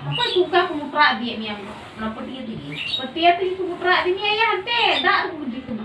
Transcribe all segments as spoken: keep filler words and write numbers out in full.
ᱚᱠᱚᱭ ᱠᱚ ᱚᱠᱟ ᱠᱚ ᱢᱚᱴᱨᱟ ᱤᱫᱤᱭᱮᱫ ᱢᱮᱭᱟ? ᱚᱱᱟ ᱯᱟᱹᱴᱭᱟᱹ ᱛᱮᱜᱮ, ᱯᱟᱹᱴᱭᱟᱹ ᱛᱮᱜᱮ ᱠᱚ ᱢᱚᱴᱨᱟ ᱤᱫᱤ ᱢᱮᱭᱟ ᱭᱟ, ᱦᱟᱱᱛᱮ ᱫᱟᱜ ᱨᱮᱠᱚ ᱜᱤᱰᱤ ᱠᱟᱢᱟ᱾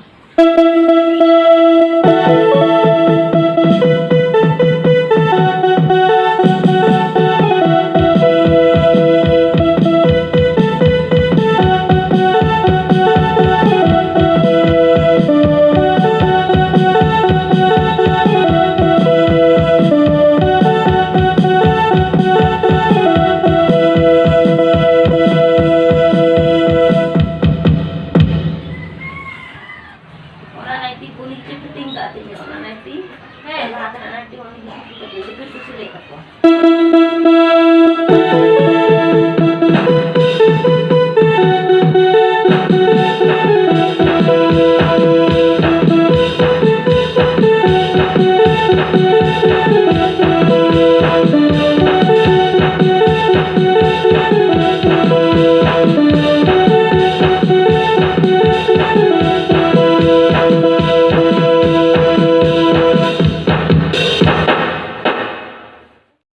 ᱚᱱᱟ ᱱᱟᱭᱴᱤ ᱠᱚ ᱱᱤᱪᱮ ᱯᱷᱤᱴᱤᱝ ᱠᱟᱜ ᱛᱤᱧᱟᱹ, ᱚᱱᱟ ᱱᱟᱭᱴᱤ᱾ ᱦᱮᱸ, ᱞᱟᱦᱟ ᱛᱮᱱᱟᱜ ᱱᱟᱭᱴᱤ ᱚᱱᱟ ᱱᱤᱪᱮ ᱯᱷᱤᱴᱤᱝ ᱠᱟᱜ ᱛᱤᱧᱟᱹ, ᱞᱤᱠᱩᱭᱤᱰ ᱠᱚ ᱥᱤᱞᱟᱹᱭ ᱠᱟᱜ ᱠᱚᱣᱟ᱾